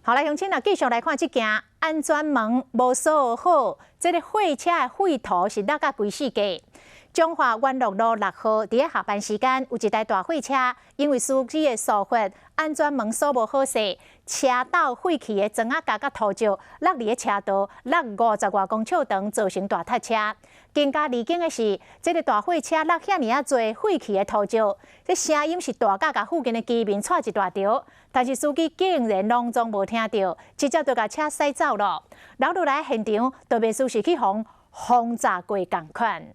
好來，鄉親啊，繼續來看這件安全門無鎖好，這个貨車的廢塗是落甲規世界。彰化元樂路6號，佇咧下班時間，有一台大貨車，因為司機的疏忽，安全門鎖無好勢，車斗廢棄的磚仔膠佮塗石落佇咧車道，落50外公尺長，造成大塞車。更加離經的是，這个大貨車落遐爾仔濟廢棄的塗石，這聲音是大甲共附近的居民掣一大條，但是司機竟然攏總無聽著，直接就共車駛走了。留落來現場，特別是去予轟炸過仝款。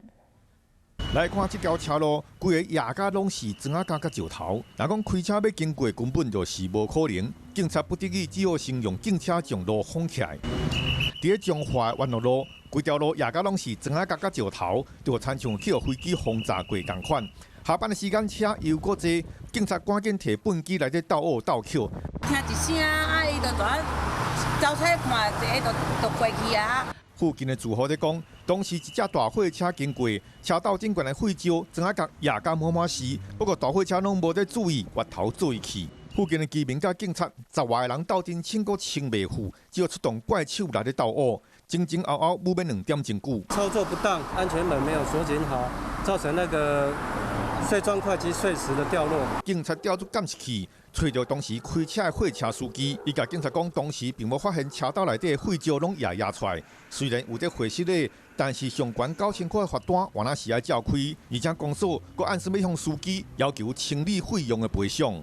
來看這條車路，規个壓甲攏是磚仔膠佮石頭。若講開車欲經過，根本就是無可能。警察不得已，只好先用警車將路封起來。佇咧彰化元樂路，規條路壓甲攏是磚仔膠佮石頭，就親像去予飛機轟炸過仝款。下班的時間車又閣濟，警察趕緊提畚箕來咧鬥烏鬥抾。聽一聲，啊，伊就跩走出來看，一个就過去啊。附近的住戶咧講，當時一隻大貨車經過，車斗頂懸的廢石、磚仔角壓甲滿滿是，不過大貨車攏無咧注意，越頭做去。附近的居民佮警察10外个人鬥陣清閣清袂赴，只好出動怪手來咧鬥烏，前前後後欲2點鐘久。操作不當，安全門沒有鎖緊好，造成那個碎磚塊及碎石的掉落。警察調出監視器，揣著當時開車的貨車司機，伊共警察講，當時並無發現車斗內底的廢石攏壓壓出來。雖然有佇貨室內，但是上懸9000塊的罰單，原來是愛照開，而且公所閣按算欲向司機要求清理費用的賠償。